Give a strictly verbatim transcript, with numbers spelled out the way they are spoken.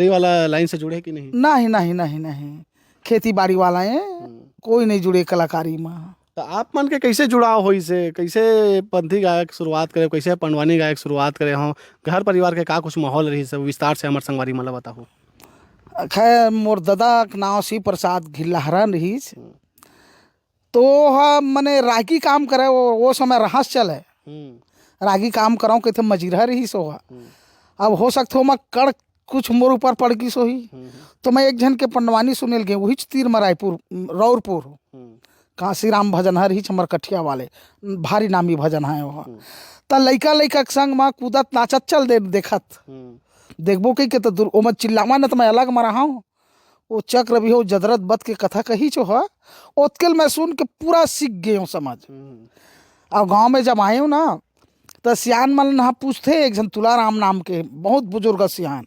ये वाला लाइन से जुड़े कि नहीं? नहीं, नहीं, नहीं, नहीं, खेती बाड़ी वाला है, हम्म। कोई नहीं जुड़े कलाकारी में। तो आप मन के कैसे जुड़ाव होइस हे? कैसे पंथी गायक शुरुआत करे, कैसे पंडवानी गायक शुरुआत करे हो? घर परिवार के का कुछ माहौल रहिस हे, विस्तार से हमर संगवारी मन ला बताहू। खैर, मोर ददा के नाव शिव प्रसाद घिल्लाहरा रहिस। तो हा मने रागी काम करे, वो, वो समय रहस चले। हम्म, रागी काम करव कहिथे, मजीरा रहिस ओहा। हम्म, अब हो सकथे ओमा कड़ कुछ मोर ऊपर पड़ गिस होही। हम्म, तो मैं एक झन के पंडवानी सुने ल गेंव, उहीच तीर म रायपुर, रौरपुर, हम्म, कांसीराम भजनहा रहिस हमर कठिया वाले, भारी नामी भजनहा हे ओहा। हम्म। त लइका लइका के संग म कूदत नाचत चल दे देखत। हम्म, देखबो कहिके त दूर ओमा चिल्लावा न त मैं अलग म रहंव। ओ चक्रव्यूह जदरत बत के कथा कहिच ओहा, ओतके ल मैं सुन के पूरा सीख गेंव समझ। हम्म, अब गांव में जब आएंव ना, त सियान मन ह पूछथे, एक झन तुलाराम नाम के बहुत बुजुर्ग सियान,